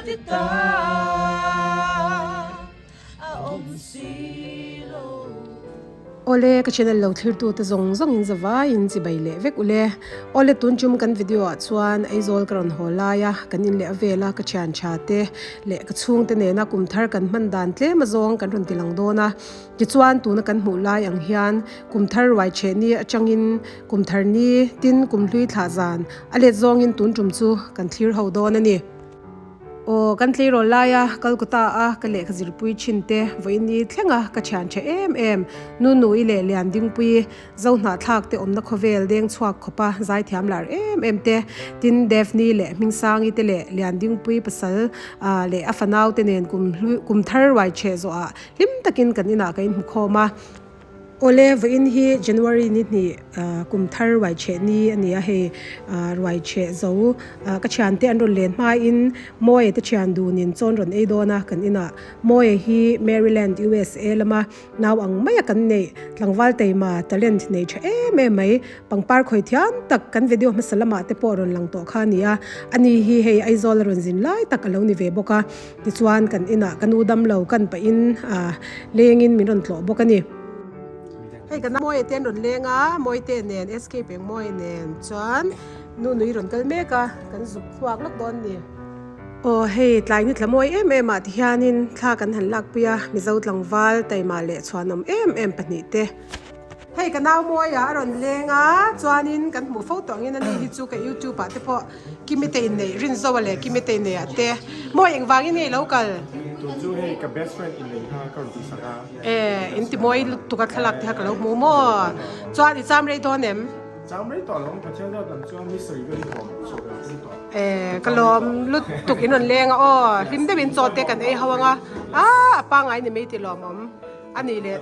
ti ta a awm si lo. Awle ka channel lo thlirtu te zawng zawng in zavai in chibai leh vek ule. Awle tun tum kan video ah chuan Aizawl ka rawn haw lai a, kan in leh a vel a ka thian tha te leh ka chhung te nena kum thar kan hman dan tlem azawng kan rawn ti lang dawn a. Tichuan tuna kan hmuh lai ang hian kum thar ruai cheh ni atangin kum thar ni tin kum hlui thlah zan a let zawngin tun tum chu kan thlir ho dawn a ni. Aw kan tleirawl laia Calcutta a ka lehkha zirpui thin te vawiin thlenga ka thian tha em em nu nui leh lian dingpui Zohnahthlak te awmna khawvel deng chhuak khawpa zaithiam lar em em te, tin Daphne leh Hmingsangi te leh Liandingpui pasal leh a fanau te nen kum kum thar ruai cheh zawhah hlim takin kan inah ka inhmu khawm a. Awle, vawiin hi January ni hnih kum thar ruai cheh ni a ni a, hei ruai cheh zo ka thiante an rawn len hmain Mawia te thian dunin chawn rawn ei dawn a kan inah. Mawia hi Maryland, USA lama Nau ang maia kan neih, tlangval teima talent nei tha em em mai, pangpar khawi thiam tak kan video hmasa lamah te pawh rawn lang tawh kha a ni a, ani hi hei Aizawl a rawn zin lai tak a lo ni ve bawk a, tichuan kan inah ka nu dam lo kan pahin lengin min rawn tlawh bawk a ni. Hei kan Mawia te an rawn leng a, Mawite nen SK Pengmawia nen chuan nu nui rawn kal mek a, kan zuk chhuak lawk dawn a ni. Aw hei tlai ni tla mawi em em ah ti hianin thla kan han lakpui a, Mizo tlangval taima leh chhuanawm em em pahnih te. Hei ka nau mawi ah a rawn leng a, chuanin kan hmuh fo tawh angin ani hi chu ka youtube ah te pawh Kimi te inneih Rinzoa leh Kimi te inneih ah te mawi engvangin nge i lo kal? Tun chu hei ka best friend inneih kha ka rawn tihsak a. E in ti mawi lutuk a thlalak te kha ka lo hmu maw? Chuan i cham rei dawn em? Chang mai tawh lo, Pathian zawk lam chuan mystery vel hi huam chhuah ve tum tawh. Eh, ka lawm lutuk in rawn leng a aw, hlim deuh in chaw te kan ei ho anga, ah a pangai ni mai ti lawmawm a nih leh.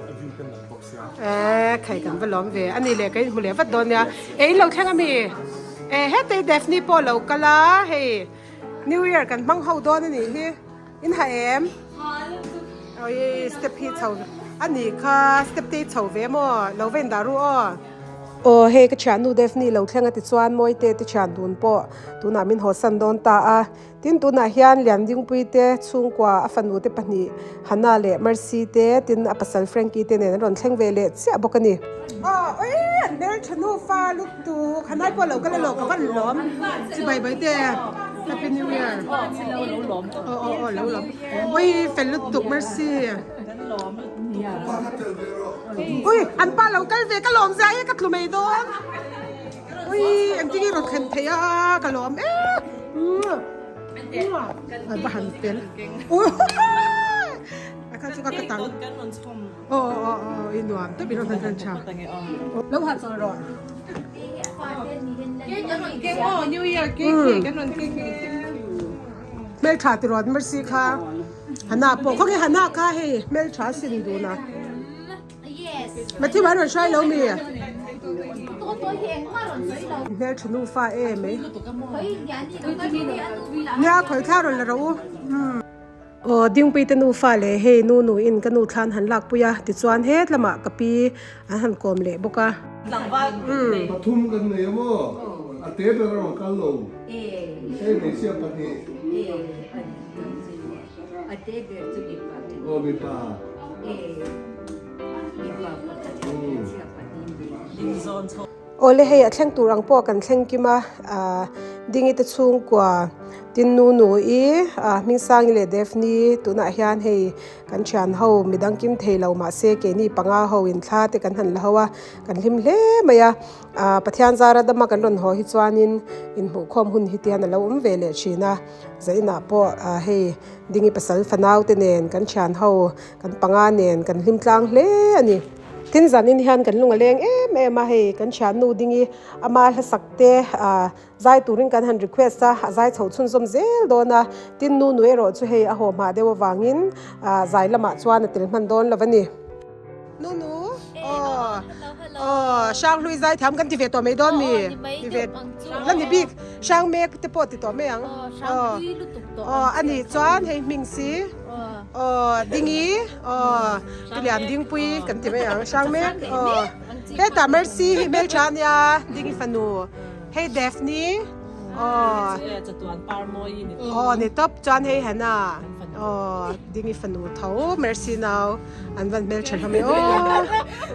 Eh, khai kan va lawm ve, a nih leh ka inhmu leh vat dawn nia, eh in lo thleng a mi? Eh, hetei Daphne pawh lo kal a, hei New Year kan hmang ho dawn a nih hi, in ha em? Oi, step hi chho a nih kha, step te hi chho ve maw, lo va indah ru aw. Aw hei ka thiannu Daphne lo thleng a ti chuan Mawite te thian dun pawh tunah min hawsan dawn ta a, tin tunah hian Liandingpui te chhungkua a fanu te pahnih Hannah leh Mercy te tin a pasal Frankie te nen an rawn thleng ve leh chiah bawk a ni. Aw oi an hmeltha nufa lutuk Hannah pawh lo kal a lo ka van lawm chibai bai te Happy New Year aw aw aw lo lawm oi fel lutuk Mercy. Ui, an pa lo kal ve ka lawm zia hi ka tlu mai dawn. Ui, engtin nge rawn thlen theih a ka lawm e. An va han fel. Ui, a kha chu ka ka tang. Aw aw aw, i nuam tawp i rawn han han tha. Lo ha chawl rawh. Hmeltha ti rawt Mercy kha. Hana pawh khawnge Hana kha hei hmeltha sin dun a. Matthew an rawn hrai lo mi? Hmeltha nufa em mai. Nia khawi thla rawn la rawh u. Aw Dingpui te nufa leh hei nu nu in ka nu thlan han lakpui a tichuan het lamah ka pi an han kawm leh bawk a. Pathum kan nei a maw? A te ber a rawn kal lo. Hei hmeichhia pahnih. Aw mipa. Awle hei a thleng tur ang pawh kan thleng kim a, Dingi te chhungkua tin nu nu i Hmingsangi leh Daphne tunah hian hei kan thian ho midang kim thei lo mahse keini panga ho in thla te kan han la ho a, kan hlim hle mai a. Pathian zara dama kan rawn haw hi chuanin inhmuhkhawm hun hi tihian a lo awm ve leh thin a, zainah pawh hei Dingi pasal fanau te nen kan thian ho kan panga nen kan hlim tlang hle a ni. Tin zanin hian kan lung a leng em em a, hei kan thiannu Dingi ama hlasak te zai turin kan han request a, a zai chho chhunzawm zel dawn a, tin nu nu erawh chu hei a haw hma deuh avangin zai lamah chuan a tel hman dawn lo a ni. Nunu aw aw Hranghlui zai thiam kan ti ve tawh mai dawn mi ti ve la ni bik Hrang mek te pawh ti tawh mai ang aw aw a nih chuan hei hming si aw Dingi aw Tilian Dingpui kan ti mai ang Hrang mek aw hetah Mercy hi hmeltha ania Dingi fanu hei Daphne. Aw. Aw ni tawp chuan hei Hannah aw Dingi fanu tho Mercy nau an van hmeltha hlawm e aw.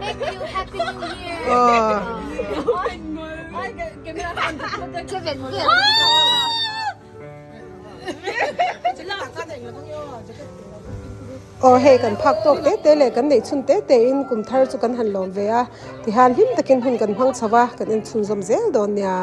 Thank you happy new year. Aw. Aw hei kan phak tawk te te leh kan neih chhun te te in kum thar chu kan han lawm ve a tihian hlim takin hun kan hmang chho a kan en chhunzawm zel dawn nia.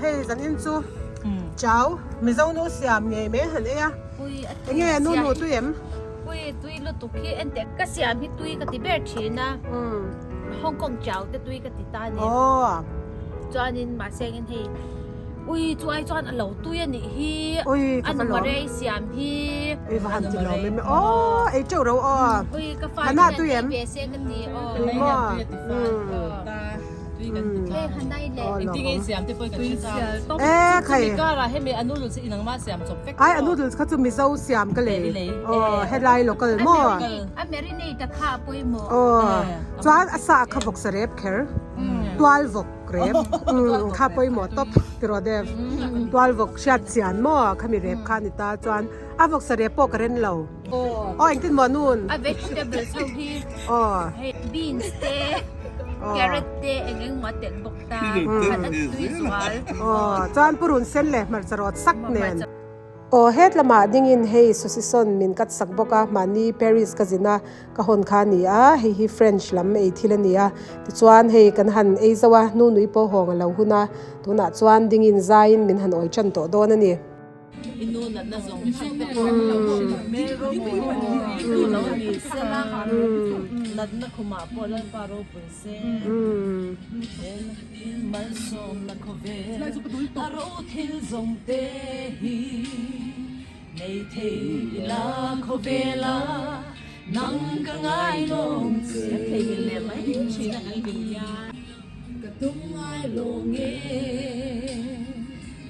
Hei zan in chu chau Mizo nu siam ngei mai han ei a enge nu nu tui em? Pui tui lutuk hi enteh ka siam hi tui ka ti ber thin a Hong Kong chau te tui ka ti ta a ni chuanin mahse engin hei ui chu ai chuan a lo tui a nih hi a nu marei siam hi ui va han ti lo mai mai aw ei teuh ro aw ui ka fa hian ei ve se ka ti aw tui maw Ai a noodles kha chu Mizo siam ka lei aw helai local maw aw chuan a sa kha vawksa rep kher tual vawk rep kha pawimawh tawp tiraw Dev tual vawk hriat chian maw khami rep kha a ni ta chuan a vawksa rep pawh ka ren lo aw engtin maw nun a vegetables ho hi aw hei beans te carrot te eng eng maw a telh bawk ta khat a tui zual aw chuan purun sen leh hmarcha rawt sak nen aw het lamah dingin hei sosison min cut sak bawk a mahni Paris ka zin a ka hawn kha a ni a hei hi French lam ei thil a ni a tichuan hei kan han ei zauh a nu nui pawh hawng a lo hun a tunah chuan dingin zaiin min han awi tan tawh dawn a ni. I nu natna zawng hrim te pawh lo hrilh hmel ropui tu lo ni se la, natna khumah pawh Lalpa ropui se, he malsawmna khawvel a ro thil zawng te hi nei thei ila khawvela nang ka ngai lawng che. Kan theihnghilh leh mai thin a kan hlim hian. Ka tum ngai lo nge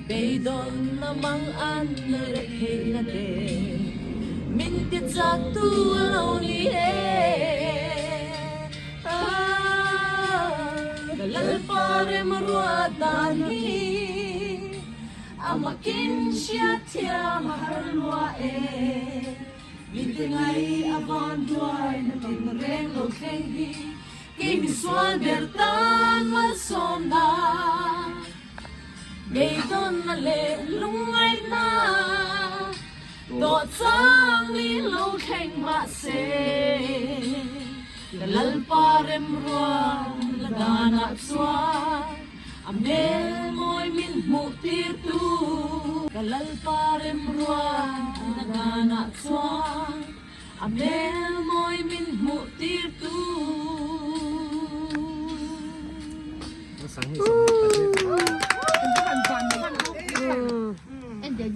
beidawnna mang an la theihna te min ti chak tu lo ni e Ka Lalpa remruat dan hi a makin hriatthiam a har lua e. Mite ngai a van duai na tin reng lo thleng hi Kei misual ber tan malsawmna, beidawnna leh lungngaihna tawh chang ni lo thleng mahse, ka Lalpa remruat la danah chuan a hmel mawi min hmuh tirtu. Ka Lalpa remruat la danah chuan A hmel mawi min hmuh tir tu.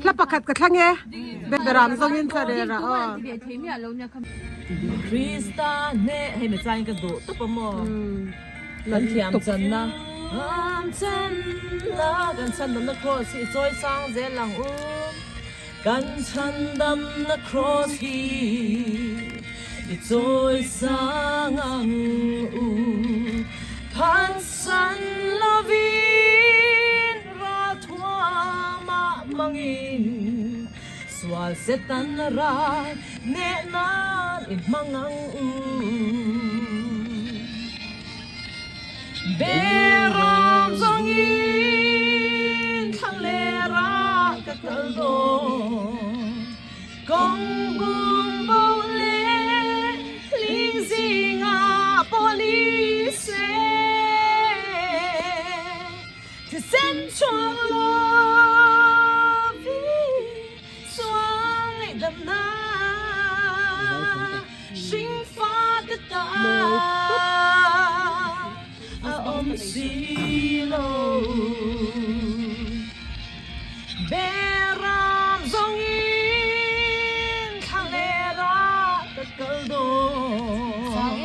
Hla pakhat ka thlang e. Beram zawngin thla rel a aw. Krista hne hei mi tlaiin ka duh tawp a maw kan thiam channa am channa kan chhandamna cross hi i chawi sang zel ang u. Kan chhandamna cross hi i chawi sang ang u. Phatsan lovin ralthuamah hmangin sual Satan ral neh nan i hmang ang u. Beram zawngin thlalera ka kal dawn, kawng bum bo leh hling zingah pawh ni se, thisen chhuak lovin sual ngaihdamna Hringfa te ta a awm si lo. Beram zawngin thlalera ka kal dawn.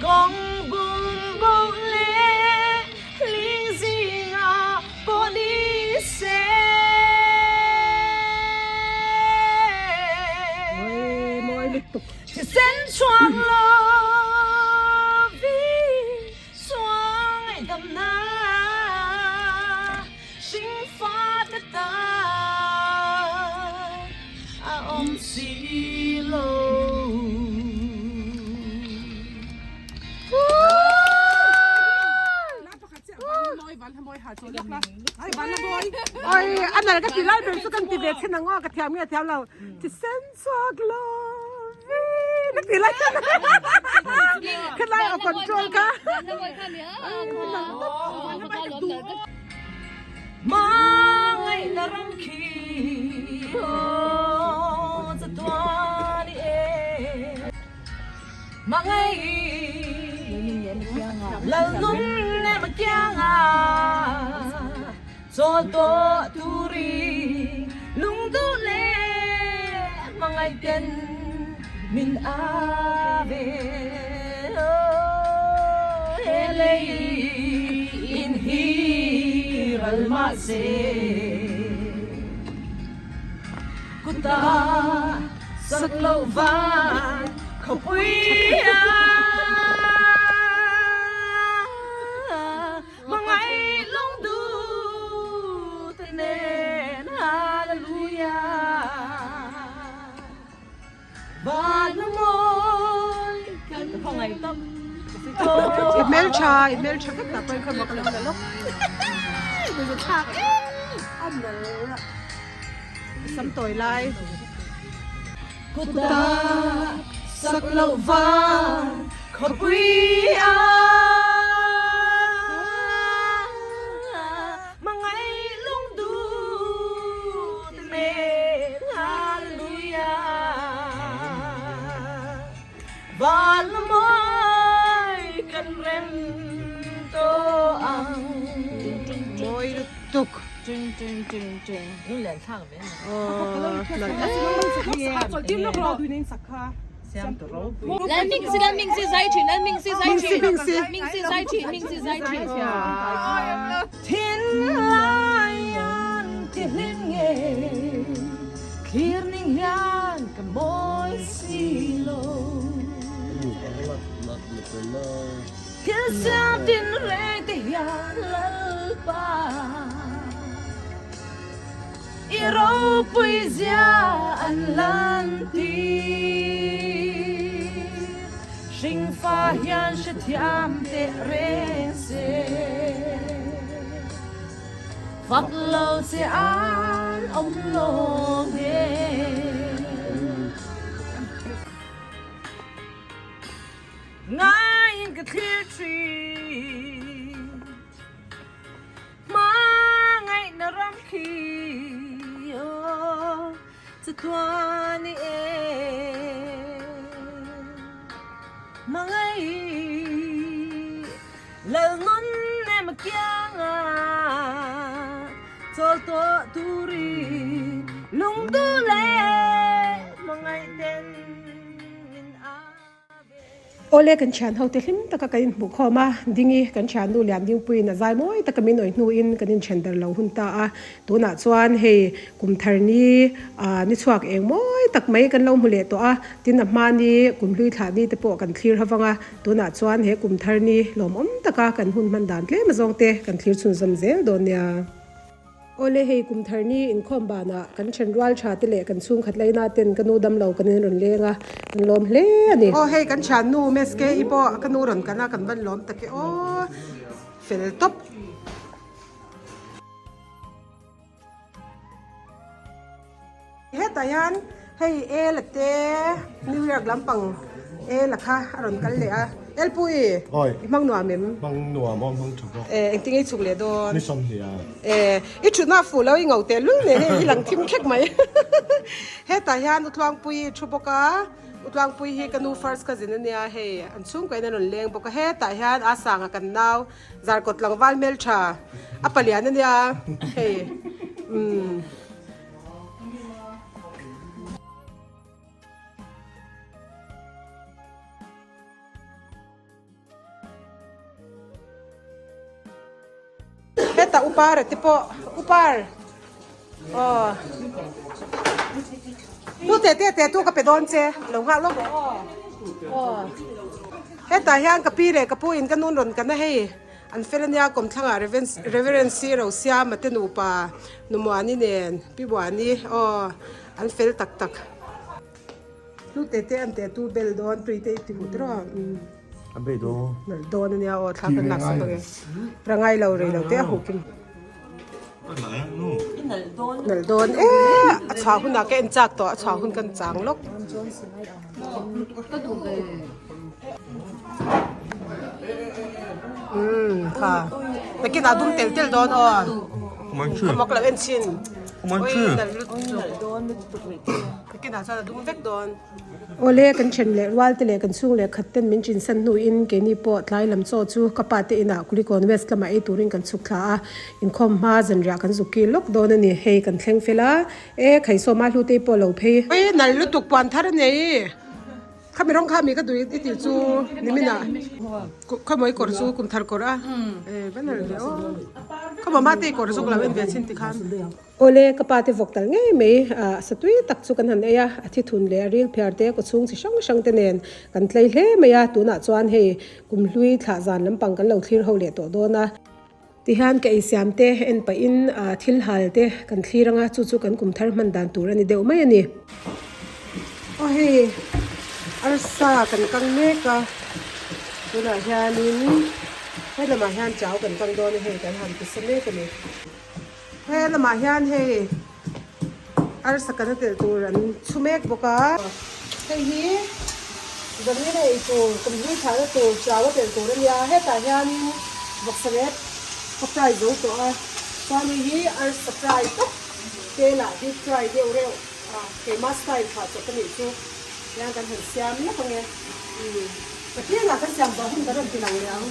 Kawng bum bo leh hling zingah pawh ni se. Oi a nal ka ti lai ber chu kan ti ve chhin ang aw ka thiam nge thiam lo thisen chhuak lo ka ti lai khelai a control kha. Hmangaihna ram khi aw chatuan i e. Hmangaih Lalnun nem a kiang a, chawl tawh turi lungduh leh hmangaih ten min a ve. Aw he lei in hi ral mahse kuta sak loh van khawpui a Hmangaih lung duh te nen Hallelujah Van a mawi kan hmangaih tak I hmeltha i hmeltha vek tak pawhin kha mak lo la lawk thlak em a sam tawi lai Kuta sak loh van khawpui a Hmangaih lung duh te nen Hallelujah Van la mawi kan rem tawh ang. Mawi lutuk. Lunglen thlak ve. Thinlaian ti hlim nge thlir ning hian ka mawi si lo. Thil siam tin reng te hian Lalpa. I ropui zia an lan tir. Hringfa hian hrethiam teh reng se. Fak lo che an awm lo nge. Ngaiin ka thlir thin. Hmangaihna ram khi aw chatuan i em. Hmangaih Lalnun em a kiang a, chawl tawh turin lungduh leh hmangaih ten min a ve. Awle kan thian ho te hlim taka kan inhmuh khawm a, Dingi kan thiannu Lian Dingpuiin a zai mawi taka min awih hnuin kan inthen der lo hun ta a, tunah chuan hei kum thar ni ah ni chhuak eng mawi tak mai kan lo hmu leh tawh a, tin a hma ni kum hlui thlah ni te pawh kan thlir havang a, tunah chuan he kum thar ni lawmawm taka kan hun hman dan tlem azawng te kan thlir chhunzawm zel dawn nia. Awle hei kum thar ni inkhawm banah kan then rual tha te leh kan chhungkhat laina ten ka nu dam lo kan in rawn leng a, kan lawm hle a ni. Aw hei kan thian nu Meske i pawh ka nu rawn kan a kan van lawm tak e aw fel tawp. Hetah hian hei Ela te New York lampang Ela kha a rawn kal leh a. Elpui i hmang nuam em? Hmang nuam aw hmang tha bawk. E engtin nge i chhuk leh dawn? Ni sawmhnih a. E i thutna a fuh lo i ngo teh lul nen hei i lang thim khek mai. Hetah hian Utluangpui i thu bawk a, Utluangpui hi ka nu first cousin a nia hei an chhungkaw in an rawn leng bawk a. Hetah hian a sanga kan nau Zarkawt tlangval hmeltha a palian a nia hei umm. Hetah upar a te pawh upar aw tu te te te tu ka pe dawn che lo nghah lawk rawh aw aw hetah hian ka pi leh ka pu in ka nun rawn kan a hei. An fel ania kawmthlangah Reverend C Rosiama te nupa Numuani nen Pi Buani aw an fel tak tak. Hnu te te an te tu bel dawn tui te i ti huh tiraw umm. A bei dawn. Nalh dawn ania aw thla kan lak sak ange. Ra ngai lo rei lo te a huh kim. Nalh dawn e a chhuah hunah ka en chak tawh a chhuah hun kan chang lawk. Umm kha nakin ah dum tel tel dawn aw ka mak loh en chhin ui nalh lutuk nakin ah chuan a dum vek dawn. Awle kan then leh rual te leh kan chhung leh khat ten min chinsan hnuin keini pawh tlai lam chaw chu ka pa te inah Kulikawn West lamah ei turin kan chhuk thla a, inkhawm hma zanriah kan zuk ki lawk dawn a ni. Hei kan thleng fel a, e Khaisawma hlutei pawh lo phei. Ui nalh lutuk puan thar a nei. Khami rawng kha mi ka duh i tih chu nimin ah khawmawi kawr chu kum thar kawr a e va nalh ve aw. Khawmaw mate i kawr zuk lo en ve chin tikhan. Awle, ka pa te vawk tal ngei mai a satui tak chu kan han ei a, a thithun leh a ril phiar te kaw chhung chi hrang hrang te nen kan tlei hle mai a, tunah chuan hei kumhlui thlah zan lampang kan lo thlir ho leh tawh dawn a. Tihian ka eisiam te en pahin thil hal te kan thlir anga chu chu kan kum thar hman dan tur a ni deuh mai a ni. Aw hei arsa kan kang mek a, tunah hianin he lamah hian chau kan kang dawn a hei kan han ti sa mek a ni. He lamah hian hei arsa kana telh tur an chhu mek bawk a. Hei hi zanlin a ei tur kum hlui thlahna tur chau a telh tur a nia. Hetah hianin vawksa rep ka fry zo tawh a. Chuan hei hi arsa fry tawp telah deep fry deuh reuh a keima style thlah chawp a nih chu. Tiang kan han siam lawk ange. Umm pathianah kan siam zawh hun kan rawn ti lang leh ang.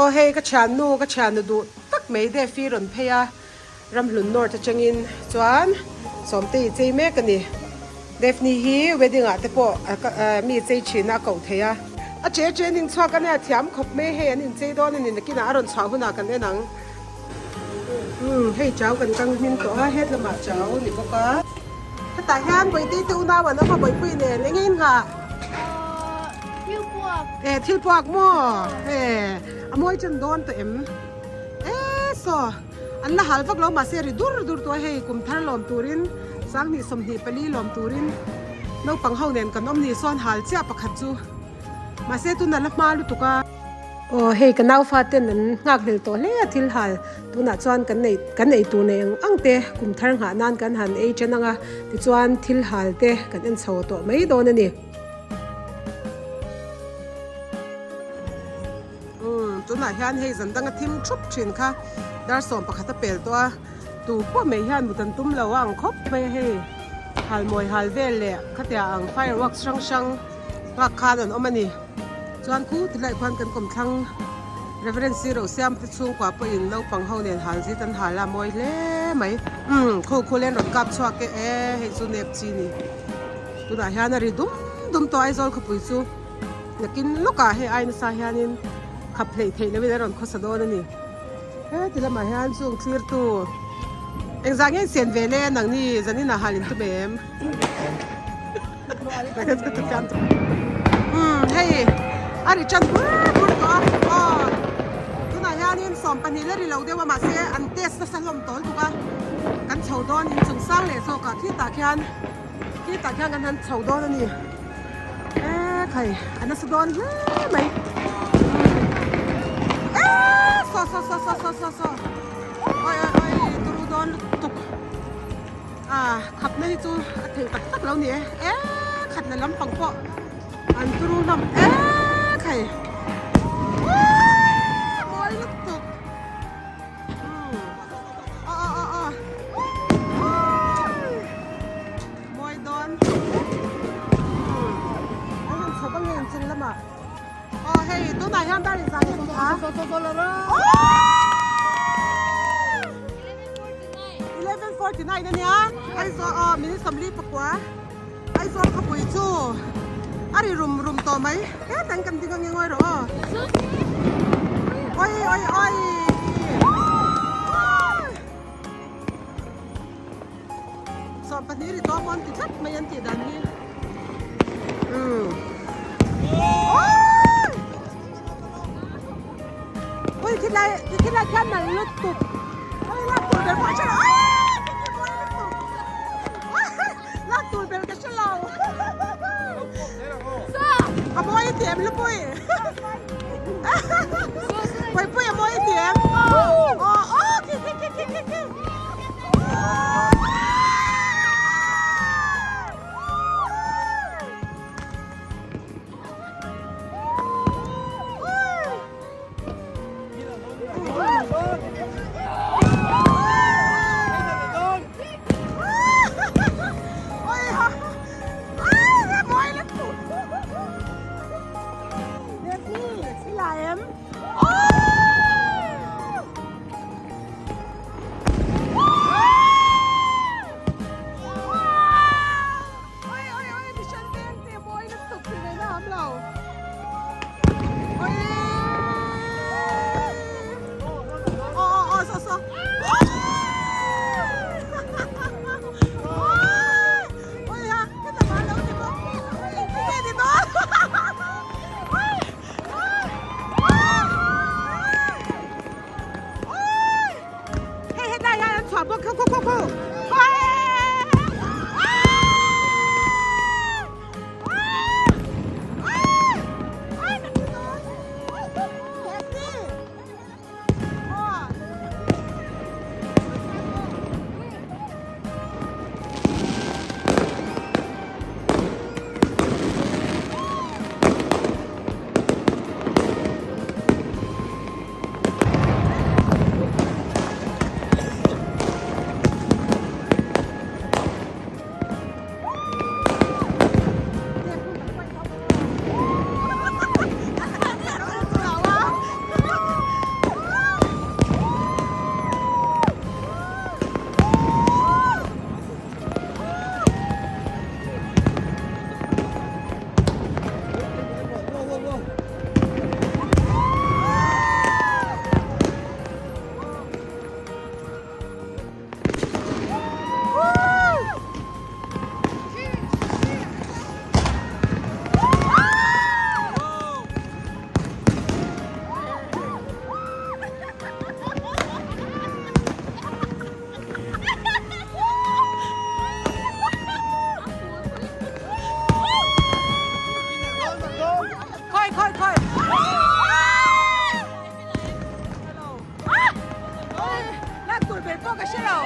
Aw hei ka thiannu ka thiannu duh tak mai Defi rawn phei a, Ramhlun North atangin chuan Sawmte i chei mek a ni. Daphne hi wedding ah te pawh mi chei thin a a koh thei a. A che che ning chhuak a nia thiam khawp mai hei an inchei dawn a ni nakinah a rawn chhuah hunah kan en ang. Umm hei chau kan kang hmin tawh a het lamah chau a ni bawk a. Hetah hian Bawihte te unau an awm a Bawihpui nen eng eng nghah? Thil puak. E thil puak maw? E a mawi chen dawn tawh em? E saw an la hal vak lo mahse ri dur dur tawh a hei kum thar lawm turin sanghnih 24 lawm turin naupang ho nen kan awm ni sawn hal chiah pakhat chu mahse tuna la hma lutuk a. Aw hei ka nau fa ten an nghak hlel tawh hle a thil hal tunah chuan kan nei kan ei tur nei ang ang te kum thar nghah nan kan han ei chen ang a tichuan thil hal te kan en chho tawh mai dawn a ni. Umm tunah hian hei zan danga thim thup thin kha dar 11 a pel tawh a tu pawh mai hian mut an tum lo a ang khawp mai a hei halmawi hal vel leh khatia ang fireworks hrang hrang nghak khan an awm a ni chuan khu tilai khuan kan kawmthlang Reverend Sir Rosiam te chhungkua pawhin naupang ho nen hal zit an hal a mawi hle mai umm khu khu len rawn kap chhuak e e hei chu nep chi ni tunah hian a ri dum dum tawh Aizawl khawpui chu nakin lawkah hei ai nasa hianin khap hleih theih loin a rawn khawsa dawn a ni heti lamah hian chung thlir tu engzah nge sen ve le nangni zanin ah hal in tum em. Umm hei a ri tan bur bur tawh a aw tunah hianin 12 la ri lo deuh a mahse an test nasa hlawm tawl bawk a kan chho dawn inchung sang leh zawk ah khitah khian khitah khian kan han chho dawn a ni e khai a nasa dawn hle mai e saw saw saw saw saw saw saw oi oi oi turu dawn lutuk. Ah khapna hi chu a theih tak tak lo ni e e khat la lampang pawh an turu hlawm e khai uaa mawi lutuk umm aw aw aw aw mawi dawn umm an han chho ang nge an chung lamah aw hei tunah hian dar in zah nge ni a 11:49 ania Aizawl aw minute 44 Aizawl khawpui chu a ri rum rum tawh mai hetah kan ding ange ngawi rawh aw oi oi oi 12 ri tawh mawn ti tlat mai an tih dan hi umm Ui khi lai khi lai khian nalh lutuk ui lak tur ber pawh a hre lo aaa khi khi mawi lutuk lak tur ber ka hre lo a mawi ti em lupui pawipui a mawi ti em aw aw khi khi. Khu khu khu khu. Khawi khawi khawi. Lak tur ber pawh ka hre lo.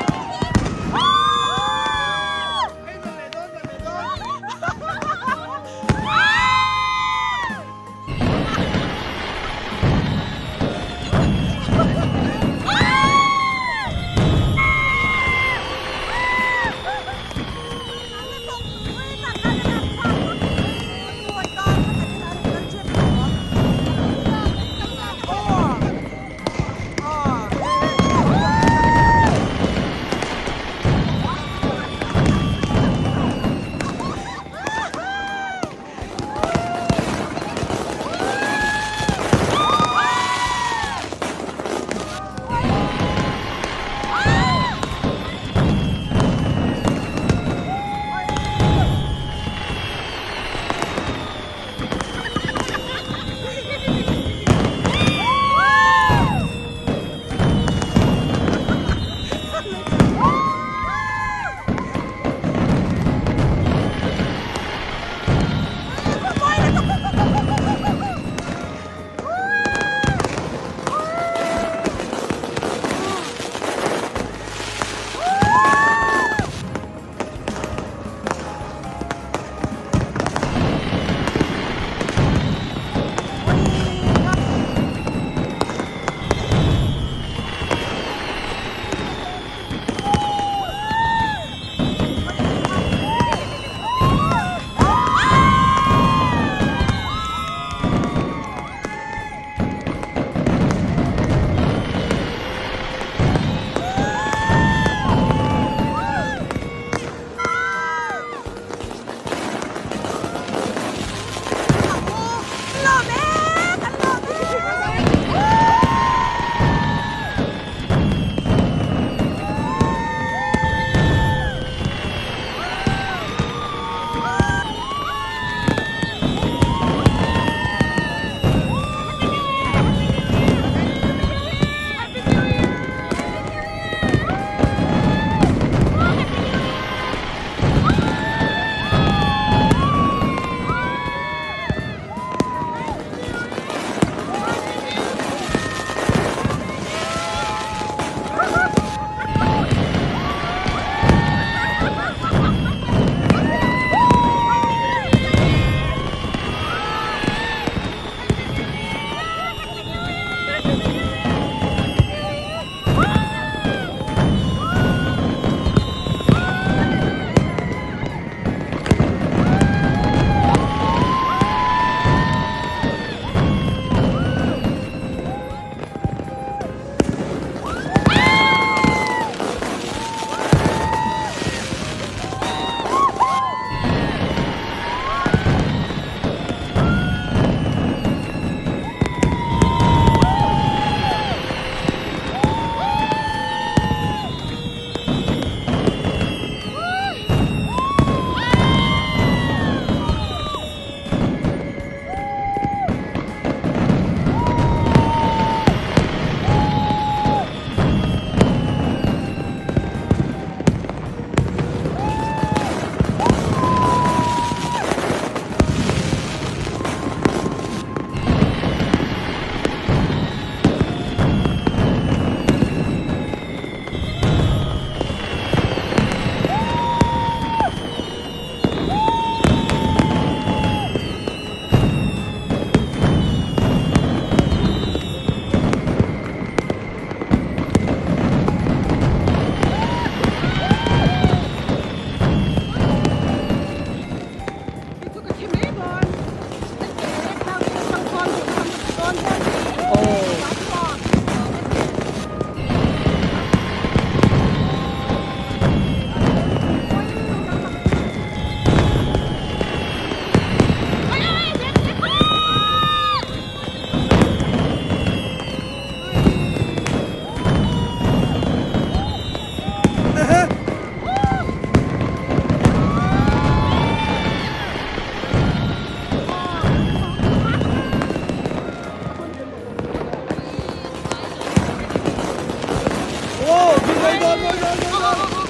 Aw, mawi dawn, mawi dawn, mawi dawn.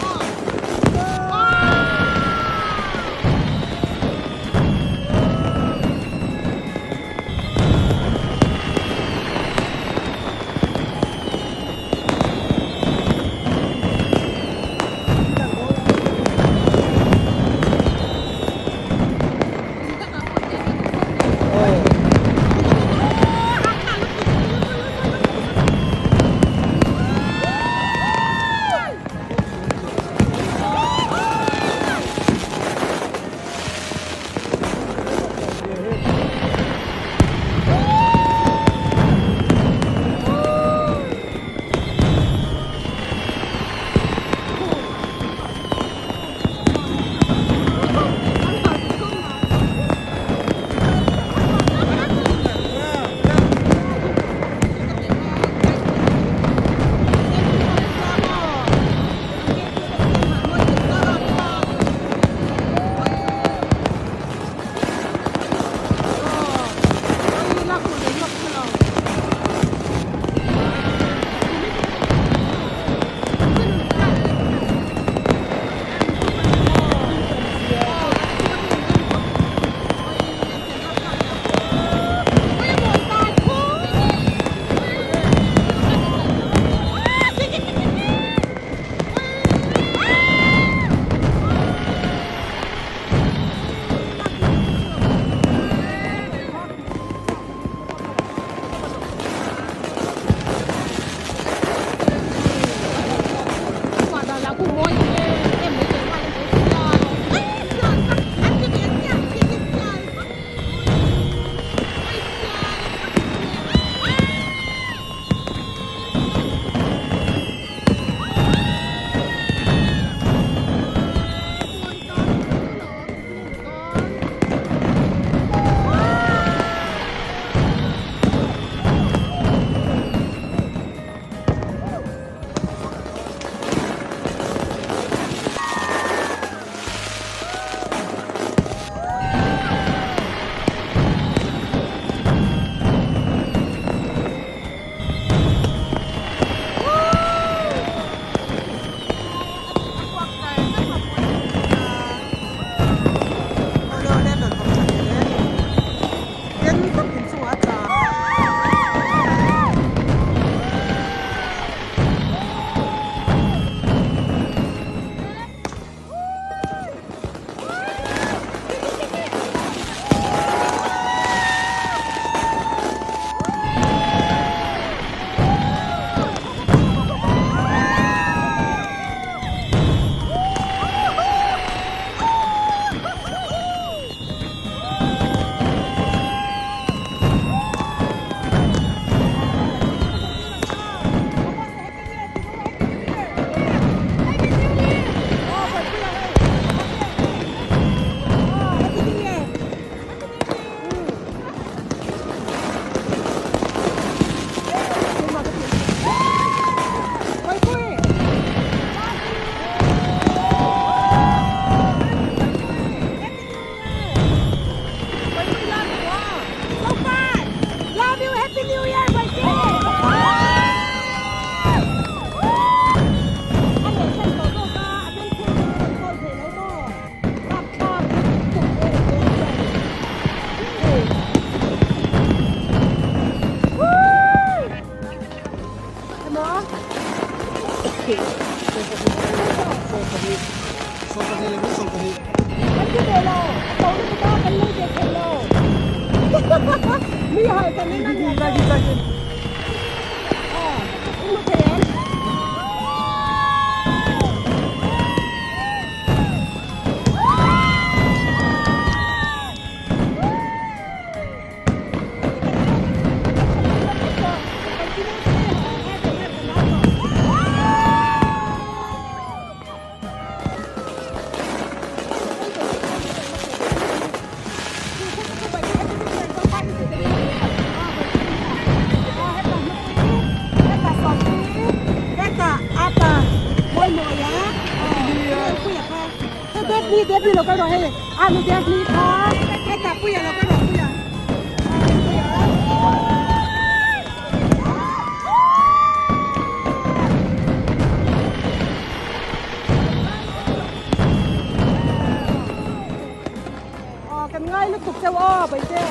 cheu aw Baite.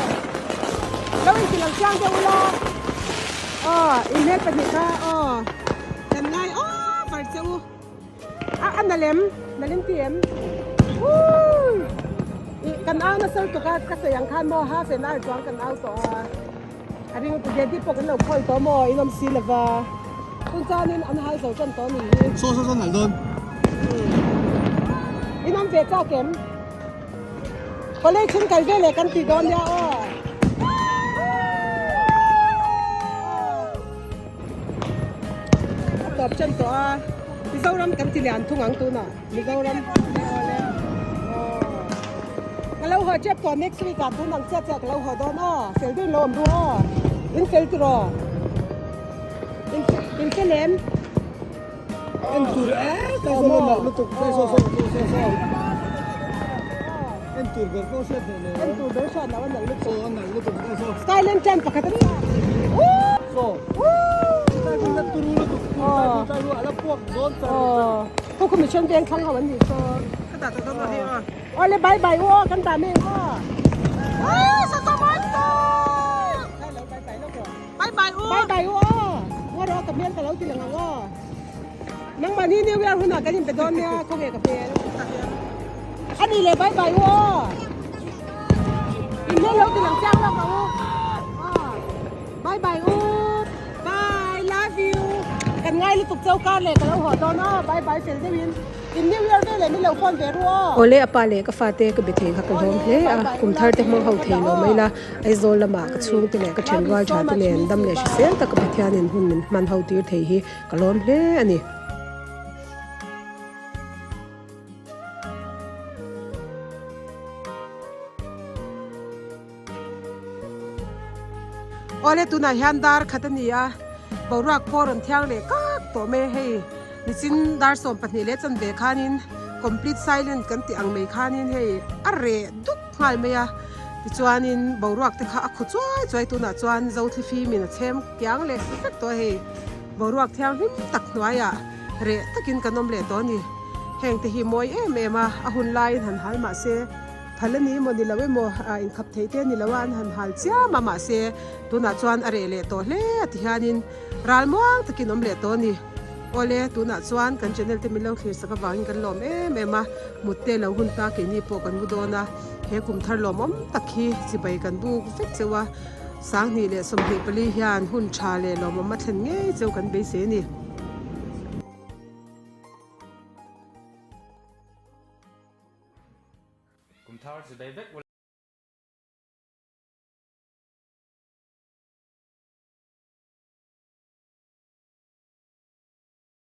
Lo inti lo chiang deuh ula. Aw in hmel pahnih kha aw kan ngai over che u. A a na lem na lem ti em. Woo! I kan au nasa lutuk a ka sawi ang khan maw half an hour chuang kan au tawh a. A ring tu daddy pawh kan lo call tawh maw in awm si lova. Tun chuanin an hal zo tan tawh a nih hi. Saw saw saw nalh dawn. In awm ve chak em? College in kal veleh kan ti dawn nia aw. A tawp chen tawh a. Mizoram kan ti lian thung ang tunah. Mizoram awle. Ka lo haw tep tawh next week ah tun ang chiah chiah ka lo haw dawn aw. Fel deuhin lo awm ru aw. In fel tiraw? In in fel em? En tur eh kai saw lo nalh lutuk kai saw saw saw saw saw en tur ber pawh hriat theih lo en tur ber hriat loh a nalh lutuk saw a nalh lutuk kai saw skyland tent pakhat a saw kai ku la turu lutuk kai ku kai ku ala puak dawn char aw ku mission veng thlang ho an ni saw ka dah ta dawn hei aw awle bye bye u aw kan dah mai ang aw aw sa sa man to bye bye Bye bye u. Bye bye u aw. Ngaw rawh ka hmel ka lo ti lang ang aw. Nangmah ni New Year hunah kan inpe dawn nia khawnge ka hmel. A ni le bye bye u aw. In hmel lo ti lang chiang lawk ang u. Aw. Bye bye u. Bye love you. Kan ngai lutuk chau kar leh ka lo haw dawn aw. Bye bye fel deuhin. In New Year veleh min lo phone ve ru aw. Awle a pa leh ka fate ka be thei kha ka hlawm hle a, kum thar te hmang ho thei lo mai la, Aizawl lamah ka chhungte leh ka then rual tha te nen dam leh hrisel taka Pathianin hun min hman ho tir thei hi ka lawm hle a ni. Awle tunah hian dar khat a ni a, boruak pawh rawn thiang leh kak tawh mai a hei nichin dar 12 leh chanve khanin complete silent kan tih ang mai khanin hei a reh dup nghal mai a tichuanin boruak te kha a khu chuai chuai tunah chuan zothli fimin a chhem kiang leh vek tawh a hei boruak thianghlim tak hnuaiah reh takin kan awm leh tawh a ni heng te hi mawi em em a a hun laiin han hal mahse. Phal a ni emaw ni lo emaw ah inkhap theih te a ni lo a an han hal chiam a mahse tunah chuan a reh leh tawh hle a ti hianin ral muang takin awm leh tawh a ni. Awle tunah chuan kan channel te min lo thlir sak avangin kan lawm em em a mut te lo hun ta keini pawh kan mu dawn a he kum thar lawmawm tak hi chibai kan buk vek cheu a 2024 hian hun tha leh lawmawm a thlen ngei cheu kan beisei a ni. Kum thar chibai vek ula.